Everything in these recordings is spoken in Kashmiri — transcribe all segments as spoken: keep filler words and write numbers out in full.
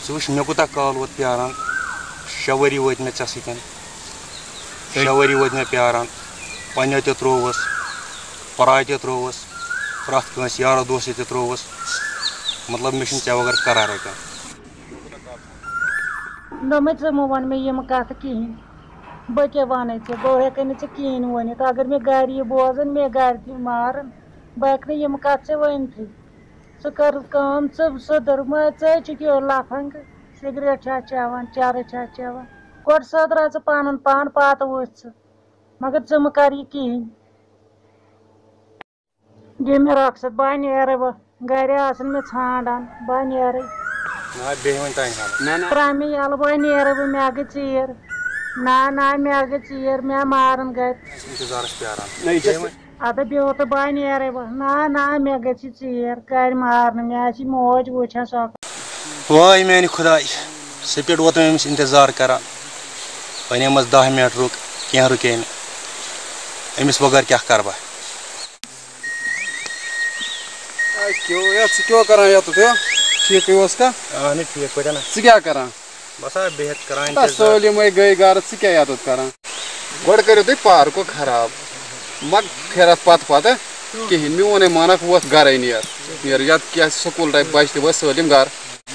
ژٕ وٕچھ، مےٚ کوٗتاہ کال ووت پیاران۔ شےٚ ؤری وٲتۍ مےٚ ژےٚ سۭتۍ۔ شےٚ ؤری وٲتۍ مےٚ پیاران۔ پننیو تہِ ترٛووُس، پراے تہِ ترٛووُس، پرٛٮ۪تھ کٲنٛسہِ یارو دوستو تہِ ترٛووُس۔ مطلب، مےٚ چھُنہٕ ژےٚ بغٲر قرارے کانٛہہ۔ دوٚپمَے، ژٕ مہٕ وَن مےٚ یِم کَتھٕ کِہیٖنۍ۔ بہٕ کیٛاہ وَنَے ژےٚ؟ بہٕ ہٮ۪کَے نہٕ ژےٚ کِہیٖنۍ ؤنِتھ۔ اگر مےٚ گَرِ یہِ بوزَن، مےٚ گَرِ تہِ مارَن۔ بہٕ ہٮ۪کہٕ نہٕ یِم کَتھٕ ژےٚ ؤنتھٕے۔ ژٕ کر کٲم، ژٕ سُدر ما، ژٕ ہے چھُکھ یہِ لفنگ، سگریٹ چھا چٮ۪وان، چرس چھا چٮ۪وان؟ گۄڈٕ سُدرا ژٕ پنُن پان، پتہٕ وٕچھ ژٕ۔ مگر ژٕ مہٕ کر یہِ کِہیٖنۍ۔ دِ مےٚ رۄخصت، بہٕ ہا نیرے وۄنۍ۔ گرِ آسن مےٚ ژھانڈان، بہٕ ہا نیرے۔ نہ، بیٚیہِ وۄنۍ تانۍ حالس۔ نہ، نہ۔ ترٛاو مےٚ یَلہٕ، بہٕ ہا نیرے وۄنۍ، مےٚ گٔے ژیٖر۔ نہ، نہ، مےٚ گٔے ژیٖر، مےٚ مارن گرِ۔ اِنتظارس پیاران۔ نہ، یہِ چھِ بیٚیہِ وۄنۍ۔ اَدٕ بیٚہو تہٕ بہٕ ہا نیرے وۄنۍ۔ نہ، نہ، مےٚ گٔژھِ ژیٖر، گرِ مارنہٕ، مےٚ آسہِ یہِ موج وٕچھان سۄ۔ وٲے میانہِ خۄداے، سپیٖڈ ووت أمِس اِنتظار کران۔ وۄنۍ أمِس دَہ منٹ رُک، کینٛہہ رُکے نہٕ۔ أمِس بغٲر کیٛاہ کرٕ بہٕ؟ اے کیو، یا ژٕ کیٛاہ کران یَتَتھ، یا؟ ٹھیٖکٕے اوس کھا؟ اہن ٹھیٖک پٲٹھۍ۔ ژٕ کیٛاہ کران؟ بس آ، بِہِتھ کران تَس اِنتظار۔ سٲلِم ہے گٔے گرٕ، ژٕ کیٛاہ یَتَتھ کران؟ گۄڈٕ کٔرِو تُہۍ پارکُک خراب، مہ پھیرَتھ پتہٕ پتہٕ کِہیٖنۍ۔ میون ہے مانکھ ووت گرے نیر، نیر یَتھ کیٛاہ سکوٗل ٹایپ بچہٕ تہِ وٲتۍ سٲلِم گرٕ۔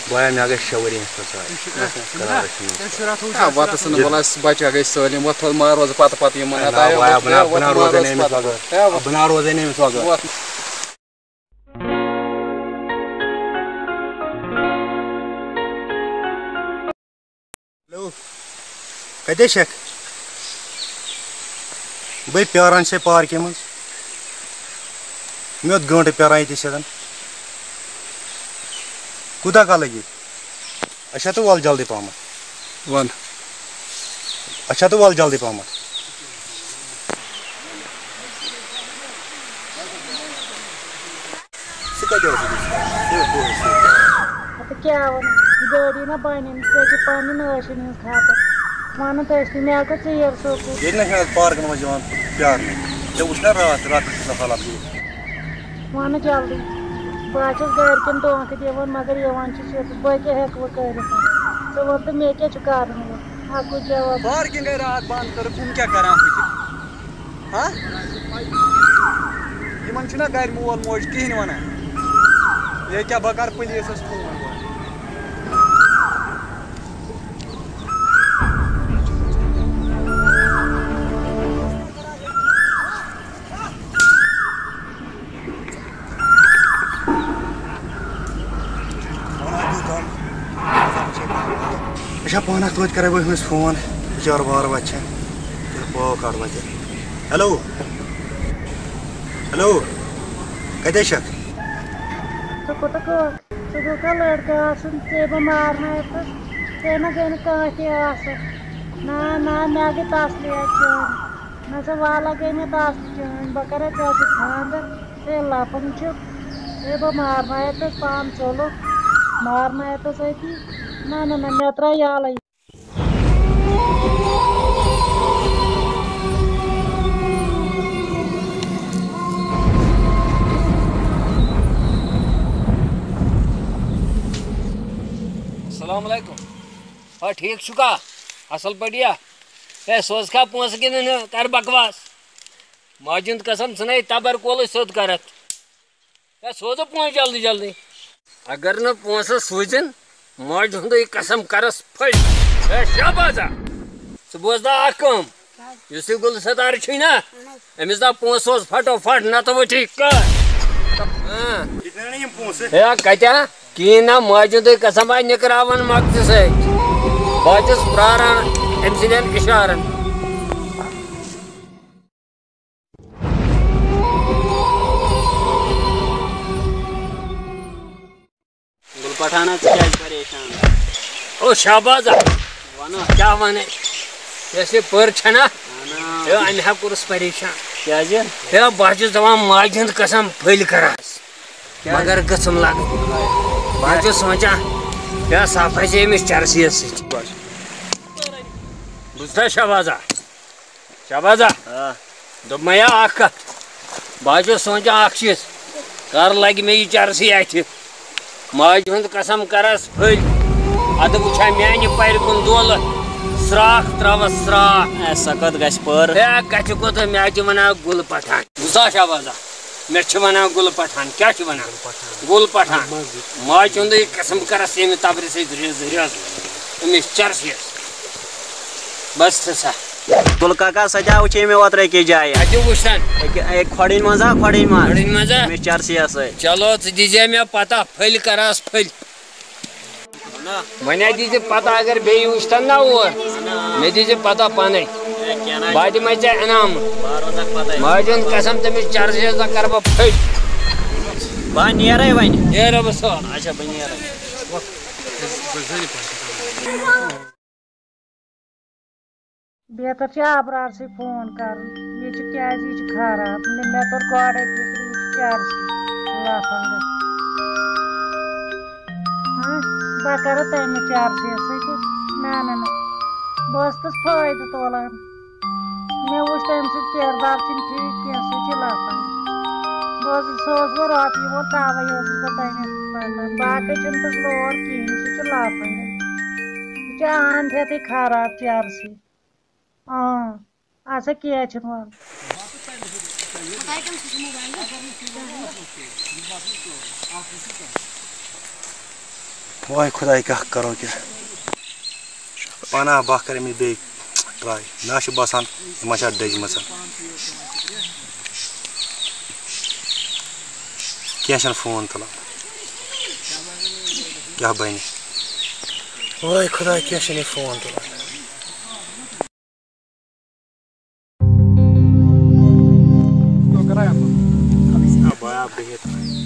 بایا، مےٚ گٔے شےٚ ؤری أمِس پتہٕ سۭتۍ۔ قرارس چھُنہٕ۔ آ، وَتہٕ ژھٕنہٕ وَلہٕ اَسہِ بَچہِ اَکھ گٔے سٲلِم۔ وَتھ، وَتھ، ما روزٕ پَتہٕ پَتہٕ یِمَن۔ ہے، اَتھ نا، آیو بایا، وَتھ، بہٕ نا، وَتھ، بہٕ نا ما روزَے روزٕ نہٕ أمِس پَتہٕ۔ بغٲر۔ ہے، وَتھ۔ بہٕ نا روزَے نہٕ أمِس بغٲر۔ وَتھ۔ ہیلو، کَتہِ چھَکھ؟ بہٕ پیاران چھُسے پارکہِ منٛز۔ مےٚ اوس گٲنٛٹہٕ پیاران ییٚتی سیٚدَن۔ کوٗتاہ کال لَگہِ؟ اچھا، تہٕ وَل جلدی پَہمَتھ۔ وَن۔ اچھا، تہٕ وَل جلدی پَہمَتھ۔ ژٕ کَتہِ اوسُکھ؟ ژٕ اوسُکھ دۄہَس سۭتۍ۔ اَدٕ کیٛاہ وَنہٕ؟ گٲڑی نہ بَنہِ نہٕ، ژےٚ چھِ پَنٕنۍ ٲشِن ہٕنٛز خاطر۔ وَنہٕ تٔسۍ تہِ، مےٚ گوٚو ژیر سکوٗل۔ ییٚلہِ نہ چھِ آز پارکَن منٛز یِوان پیارنہٕ، ژےٚ وٕچھ نہ راتھ، راتَس کیُتھ حالات گوٚو؟ وَنہٕ جلدی۔ بہٕ ہا چھَس گَرِکٮ۪ن دھوکہٕ دِوان، مگر یِوان چھِ سیوٚد۔ بہٕ کیٛاہ ہٮ۪کہٕ وۄنۍ کٔرِتھ؟ ژٕ وَن تہٕ، مےٚ کیٛاہ چھُ کَرُن وۄنۍ؟ اَکُے جواب۔ پارکِنٛگ گٔے راتھ بنٛد کٔرٕکھ، ہُم کیٛاہ کَران ہُتہِ؟ ہاں؟ یِمَن چھُنہ گَرِ مول موج کِہیٖنۍ وَنان؟ یہِ کیٛاہ، بہٕ کَرٕ پُلیٖسَس فون گۄڈٕ۔ اچھا، پانہٕ اَکھ توتہِ کَرے بہٕ أمِس فون، بِچارٕ وارٕ وَتہِ چھےٚ، تیٚلہِ پاو کَڑٕ وَتہِ۔ ہیلو، ہیلو، کَتہِ حظ چھَکھ؟ ژٕ کوٗتاہ کٲٹھ؟ ژٕ گوٚکھا لٔڑکہٕ آسُن، ژےٚ بہٕ مارناوتھس، ژےٚ نہ گٔے نہٕ کانٛہہ تہِ آسہٕ۔ نہ، نہ، مےٚ گٔے تسلی اَتہِ چٲنۍ۔ نہ ژےٚ والہ گٔے مےٚ تسلی چٲنۍ، بہٕ کرے ژےٚ سۭتۍ خانٛدر، ژےٚ لپُن چھُ، ژےٚ بہٕ مارناوتھس پانہٕ ژوٚلُکھ، مارناوتھس أتی۔ نہ، نہ، نہ، مےٚ ترٛاو یَلَے۔ السلام علیکم۔ آ، ٹھیٖک چھُکھا؟ اَصٕل پٲٹھۍ یا؟ ہے، سوزکھا پونٛسہٕ کِنہٕ نہٕ؟ کَر بکواس۔ ماجہِ ہُنٛد قسم، ژٕ نے تبر کولٕے سیوٚد کَرَتھ۔ ہے، سوزو پونٛسہٕ جلدی جلدی۔ اگر نہٕ پونٛسہٕ سوٗزِن، ماجہِ ہُنٛدُے قسم کرس پھٔلۍ۔ ہے، شاباسا۔ ژٕ بوز دا اکھ کٲم۔ یُس یہِ گُلہٕ ستار چھُے نا، أمِس دا پونٛسہٕ سوز پھٹو پھٹ، نتہٕ وٕچھی کر۔ ہاں۔ یہِ دِنہٕ نہٕ یِم پونٛسہٕ۔ ہے، کتیا؟ کِہیٖنۍ نہ، ماجہِ ہُنٛدُے قسم آے نِکراوان مۄکژِ سۭتۍ۔ بہٕ حظ چھُس پراران أمۍ سٕنٛدٮ۪ن اِشارن۔ گُل پٹھانا، ژٕ کیٛازِ پریشان؟ او شہبازا، وَنو۔ کیٛاہ وَنَے؟ یۄس یہِ پٔر چھَنا، اَہَن۔ ہے، أمۍ ہا کوٚرُس پریشان۔ کیٛازِ؟ ہے، بہٕ حظ چھُس دَپان ماجہِ ہُنٛد قسم پھٔلۍ کَران۔ کیٛازِ؟ مگر گٔژھٕم لَگٕنۍ۔ بہٕ حظ چھُس سونٛچان، ہے، سۄ پھَسے أمِس چرسیَس سۭتۍ۔ بوٗزتھا شہبازا؟ شاباز ہا۔ آ۔ دوٚپمَے ہا اَکھ کَتھ۔ بہٕ حظ چھُس سونٛچان اَکھ چیٖز۔ کَر لَگہِ مےٚ یہِ چرسی اَتھِ؟ ماجہِ ہُنٛد قسم کَرَس پھٔلۍ۔ ادٕ وٕچھا میانہِ پرِ کُن دولہٕ، سراکھ تراوس سراکھ۔ اے، سۄ کتھ گژھِ پٔر؟ اے، گژھِ کوٚت؟ مےٚ چھِ ونان گُل پٹھان۔ بوٗزتھا شاہ بازا؟ مےٚ چھِ ونان گُل پٹھان۔ کیٛاہ چھِ ونان؟ گُل پٹھان۔ ماجہِ ہُنٛدُے قسم کرس ییٚمہِ تبرِ سۭتۍ رِز رِز أمِس چرسِیس۔ بس تہٕ سا۔ گُل کاکا، سۄ تہِ ہا وٕچھے مےٚ اوترٕ أکِس جایہِ۔ اَتہِ وٕچھتن۔ أکہِ-، اے، کھۄڈٕنۍ منٛز ہا، کھۄڈٕنۍ منٛز۔ کھۄڈٕنۍ منٛز ہا؟ أمِس چرسِیس سۭتۍ۔ چلو، ژٕ دیٖزِ مےٚ پتہ، پھٔلۍ کرس پھٔلۍ۔ وۄنۍ ہا دیٖزِ پتہ، اگر بیٚیہِ وٕچھتن نا اور، مےٚ دیٖزِ پتہ پانے۔ بہٕ ہا دِمے ژےٚ انعام۔ ماجہِ ہُنٛد قسم، تٔمِس چرسِیس سۭتۍ کرٕ بہٕ پھٔلۍ۔ بہٕ ہا نیرے وۄنۍ۔ نیرٕ بہٕ سا۔ اچھا، بہٕ نیرے۔ بیتر چھِ آبرارسٕے فون کرُن، یہِ چھُ کیازِ، یہِ چھُ خراب۔ مےٚ، مےٚ توٚر گۄڈے فِکرِ، یہِ چھُ چرسی لفنگہٕ۔ ہاں، بہٕ کرٕ تَمہِ چرسی سۭتۍ۔ نہ، نہ، نہ، بہٕ ٲسٕس فٲیدٕ تُلان۔ مےٚ وُچھ تَمہِ سۭتۍ کِردار چھُنہٕ ٹھیٖک کینٛہہ، سُہ چھُ لفنگ۔ بہٕ ٲسٕس، سُہ اوس وۄنۍ رۄپیہِ وول، تَوَے ٲسٕس بہٕ تَمہِ سۭتۍ پَکان۔ باقٕے چھُنہٕ تَس لوڈ کِہیٖنۍ، سُہ چھُ لفنگٕے۔ یہِ چھُ اَہَن ہٮ۪تھٕے خراب چرسی۔ آ، اچھا، کینٛہہ چھُنہٕ وَلہٕ۔ واے خۄداے، کیٛاہ کَرو کیٛاہ؟ پانہ بہٕ کَرٕ أمِس بیٚیہِ ٹراے۔ مےٚ چھُ باسان، یِم ما چھِ اَتھ دٔجمٕژ۔ کینٛہہ چھَنہٕ فون تُلان۔ کیٛاہ بَنہِ؟ واے خۄداے، کینٛہہ چھَنہٕ یہِ فون تُلان۔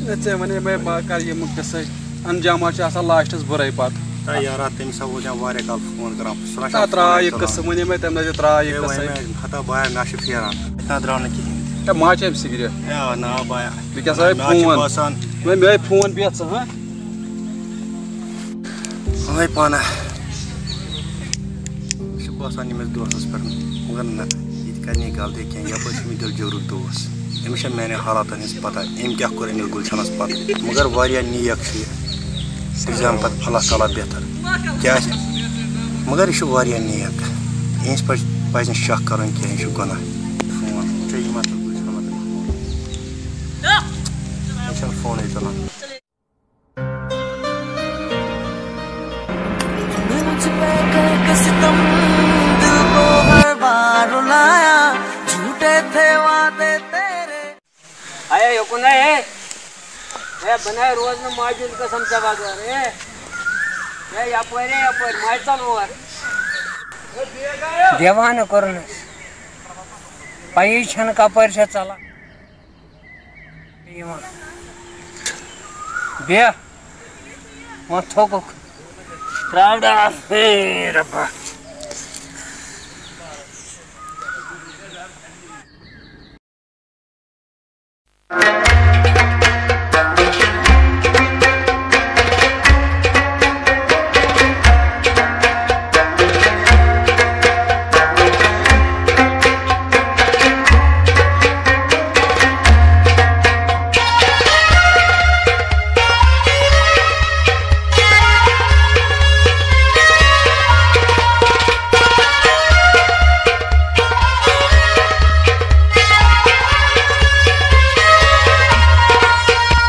نہ، ژےٚ وَنے مےٚ، بہٕ کَرٕ یِم قٕصے۔ انجامات چھِ آسان لاسٹَس بُرَے پَتہٕ۔ ہے یارا، تٔمِس ہا اوس مےٚ واریاہ کال فون کران، سُہ نہ چھُ تَتھ فونٕے تُلان۔ ترٛاو یہِ قٕصہٕ، وَنے مےٚ تَمہِ دۄہ تہِ ترٛاو یہِ ہے، وۄنۍ قٕصے۔ مےٚ ہتا بایا، مےٚ چھُ پھیران۔ یہِ نہ درٛاو نہٕ کِہیٖنۍ تہِ۔ ہے، ما چیٚمہِ سِگریٹ؟ ہے، آ، نہ بایا۔ مےٚ کیٛاہ سا ہے مےٚ چھُ فون؟ باسان۔ وۄنۍ مےٚ ہے فون بیٚہہ ژٕ، ہاں؟ وۄنۍ پانہ۔ مےٚ چھُ باسان ییٚمِس دوستَس پٮ۪ٹھ، مگر نہ، یہِ تہِ کَرِ نہٕ یہِ غلطی کینٛہہ، یَپٲرۍ چھُ مےٚ دِل جورُک دوس۔ أمِس چھےٚ میٛانٮ۪ن حالاتَن ہٕنٛز پَتہ، أمۍ کیٛاہ کوٚر أمِس گُلشَنَس پَتہٕ۔ مگر واریاہ نیک چھُ یہِ، سُہ زانہِ پَتہٕ اللہ تعالیٰ بہتر۔ کیٛازِ؟ مگر یہِ چھُ واریاہ نیک، یِہِنٛدِ پٮ۪ٹھ پَزِ نہٕ شک کَرُن کینٛہہ، یہِ چھُ گۄناہ۔ فون، ژےٚ یہِ مطلب گُلشَن مطلب فون۔ یہِ چھَنہٕ فونٕے تُلان۔ مجھ پہ کر کے ستم، دل کو ہر بار رلایا، جھوٹے تھے وعدے تیرے۔ اے، یوکُن ہے، اے۔ اے، بہٕ نَے روزٕ نہٕ ماجہِ ہُنٛد قسم ژےٚ بغٲر، اے۔ اے، یَپٲرۍ، اے، یَپٲرۍ، ماجہِ ژَل اور۔ دیوانہٕ کوٚرنَس۔ پَیی چھَنہٕ کَپٲرۍ چھےٚ ژَلان۔ یِوان۔ بیٚہہ۔ وۄنۍ تھوٚکُکھ۔ ترٛاو ڈاس۔ ہے رۄبا۔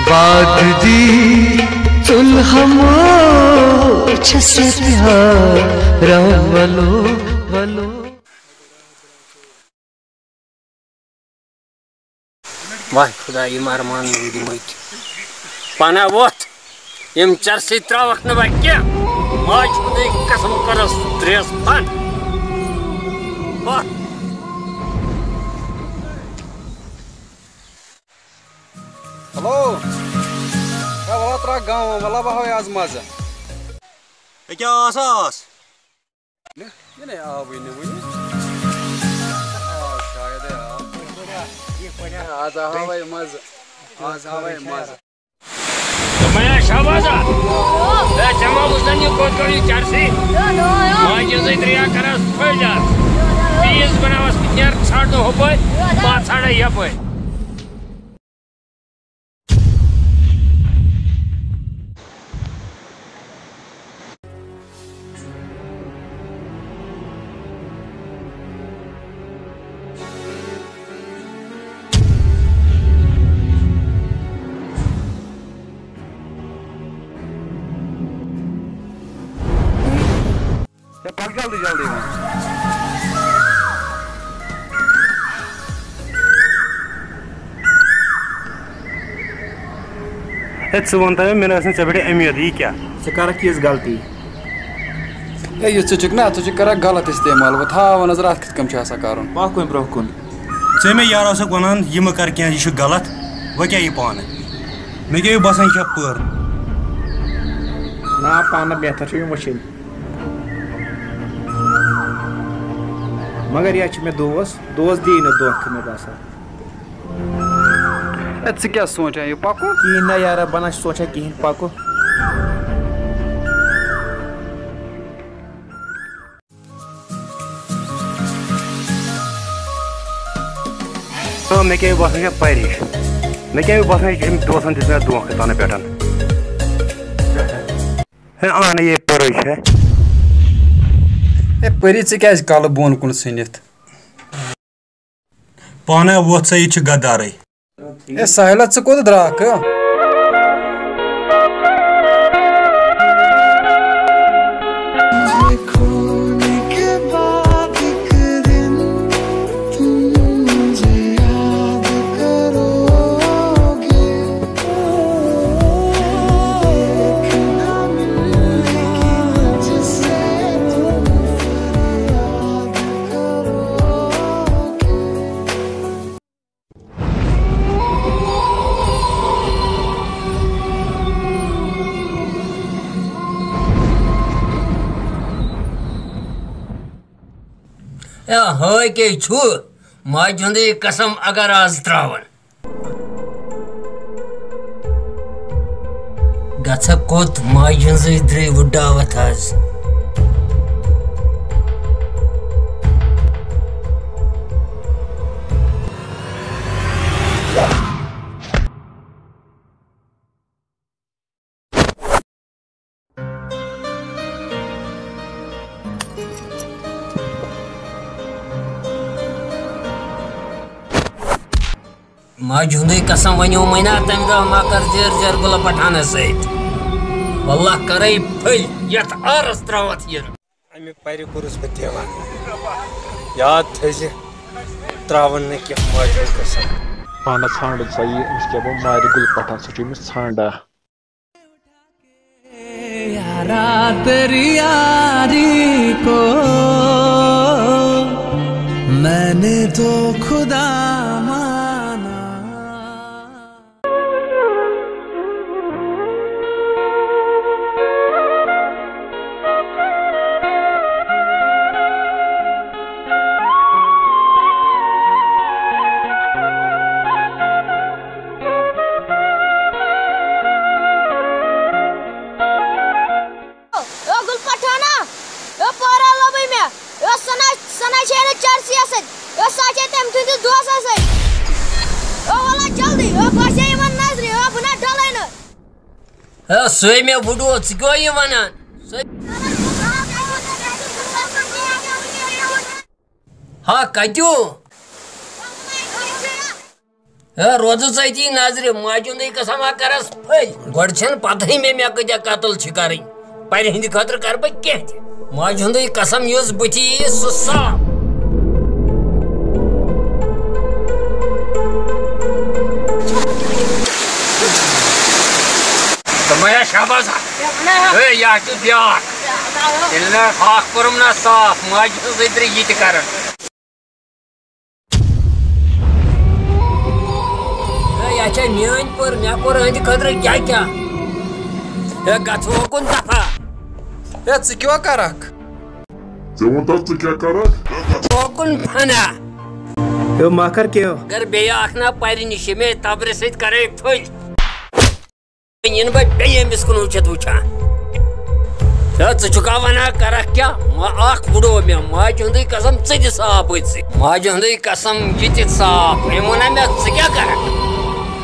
وعدٕ دی ژوٚل ہمو چھَس پیاران ولو ولو۔ واے خۄداے، یِم ارمان روٗدۍمٕتۍ۔ پناہ وۄتھ، یِم چرسٕے ترٛاوَکھ نہٕ وۄنۍ کینٛہہ۔ ماجہِ ہُنٛدُے قسم کَرَس ترٛیش پھَن۔ وۄتھ۔ ہیلو۔ ہے وَلہٕ ترٛاو گام، وَلہٕ بہٕ ہاوَے آز مَزٕ۔ ہے کیٛاہ آس آس؟ نہ، یہِ نے آوٕے نہٕ وُنہِ۔ آ، شاید ہے آو۔ آز آوے مَزٕ۔ آز آوے مَزٕ۔ دوٚپمَے ہا شاباسا۔ ہے، ژےٚ ما وُچھتَن یہِ کوٚت کوٚر یہِ چرسی؟ ماجہِ زٕ ترٛےٚ کَرَس پھٔلۍ اَتھ۔ پیٖس بَناوَس نیر ژھانٛڈ نہٕ ہُپٲرۍ، بہٕ ہا ژھانٛڈَے یَپٲرۍ۔ ہے، ژٕ وَن تہٕ مےٚ، مےٚ نہ ٲس نہٕ ژےٚ پٮ۪ٹھ اُمید، یہِ کیٛاہ؟ ژٕ کَرَکھ یِژھ غلطی۔ ہے، یہِ ژٕ چھُکھ نا، ژٕ چھُکھ کَران غلط استعمال۔ وۄنۍ تھاو نظر اَتھ کِتھ کٔنۍ چھُ آسان کَرُن۔ پَکھ وۄنۍ برٛونٛہہ کُن۔ ژٕ مےٚ یارٕ اوسُکھ وَنان، یہِ مہٕ کَر کینٛہہ، یہِ چھُ غلط۔ وۄنۍ کیٛاہ یہِ پانہٕ؟ مےٚ کیٛاہ یہِ باسان، یہِ چھا پٔر؟ نا، پانہٕ بہتر چھُ یِم وٕچھِنۍ۔ مگر یہِ چھُ مےٚ دوس، دوس دی نہٕ دھوکہٕ مےٚ باسان۔ ہے، ژٕ کیٛاہ سونٛچان، یہِ پَکو؟ کِہیٖنۍ نہ یارا، بہٕ نہ چھُس سونٛچان کِہیٖنۍ، پَکو۔ آ، مےٚ کیٛاہ باسان چھےٚ پَرِ ہِش۔ مےٚ کیٛاہ باسان، یہِ چھُ أمۍ دوستَن دیُت مےٚ دھوکہٕ تَنہٕ پٮ۪ٹھ۔ ہے، اَہَن، یے پٔرٕے چھےٚ۔ ہے، پٔری، ژٕ کیٛازِ کَلہٕ بۄن کُن ژھٕنِتھ؟ پانہٕ ووت سا، یہِ چھِ غدارٕے۔ اے ساحلہ، ژٕ کوٚت درٛاکھ؟ اے، ہٲے کیٛاہ چھُ؟ ماجہِ ہُنٛدُے قسم اگر آز ترٛاوَن۔ گژھکھ کوٚت؟ ماجہِ ہٕنٛزٕے درٛے وُڈاوتھ آز۔ ماجہِ ہُنٛدُے قسم، ونیومے نا تمہِ دۄہ، ما کر زیر زیر گُلہٕ پٹھانس سۭتۍ۔ واللہ کرے پھٔلۍ یتھ آرس ترٛاوتھ یہِ۔ امہِ پرِ کوٚرُس بہٕ دیوان۔ یاد تھٲیزِ، ترٛاوان نہٕ کینٛہہ ماجہِ ہُنٛد قسم۔ پانس ژھانٛڈُن سا یہِ، أمِس کیٛاہ گوٚو مارِ گُلہٕ پٹھان، سُہ چھُ أمِس ژھانٛڈان۔ यारा तेरी यारी को मैंने तो खुदा माना। او گُل پٹھانا، او پورا لوبٕے مےٚ، او سنا، سنا چھے نہٕ چرسی آسان، او سا چھے تٔمۍ سٕنٛدِس دوستس سۭتۍ۔ او وَلا جلدی، او باسے یِمن نظرِ، او بہٕ نہ ڈلے نہٕ۔ ہے، سُے مےٚ وُڈو، ژٕ کیٛاہ یہِ وَنان؟ سُے ہا، کَتیُو؟ ہے، روزُس أتی نظرِ، ماجہِ ہُنٛدُے قسم ہا کَرَس پھٔلۍ۔ گۄڈٕ چھَنہٕ پَتہٕے مےٚ، مےٚ کۭتیٛاہ قتل چھِ کَرٕنۍ۔ پرِ ہٕنٛدِ خٲطرٕ کَرٕ بہٕ کینٛہہ تہِ۔ ماجہِ ہُنٛدُے قسم، یُس بٕتھِ یِیہِ سُہ صاف۔ دوٚپمَے ہا شاباس ہا۔ ہے، یہِ ہا چھُ بیٛاکھ۔ ییٚلہِ نہٕ ہاکھ کوٚرُم نا صاف، ماجہِ ہٕنٛز أنٛدرٕ یہِ تہِ کَران۔ ہے، یہِ چھےٚ میٛٲنۍ پٔر، مےٚ کوٚر أہنٛدِ خٲطرٕ کیٛاہ کیٛاہ؟ ہے، گژھو کُن دفعہ۔ ہے، ژٕ کیٛاہ کرکھ؟ ژےٚ ووٚن تس ژٕ کیٛاہ کرکھ؟ گژھو کُن فنا۔ ہے، مکھر کیٛاہ؟ اگر بیٚیہِ اکھ نا پرِ نِش ییٚمے تبرِ سۭتۍ کرے پھٔلۍ۔ یِنہٕ بہٕ بیٚیہِ أمِس کُن وٕچھِتھ وٕچھان۔ تہٕ ژٕ چھُکھا وَنان کَرَکھ کیٛاہ؟ ما-، اَکھ وُڈو مےٚ، ماجہِ ہُنٛدُے قسم، ژٕ تہِ صاف أتھۍ سۭتۍ۔ ماجہِ ہُنٛدُے قسم، یہِ تہِ صاف۔ أمۍ ووٚنا مےٚ، ژٕ کیٛاہ کَرَکھ؟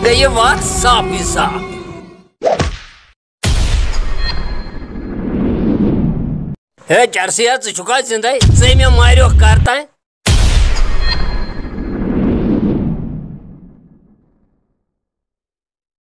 گٔے یہِ وَتھ صافٕے صاف۔ ہے چرسیا، ژٕ چھُکھا زِندَے؟ ژٕ مےٚ ماریوکھ کَر تام؟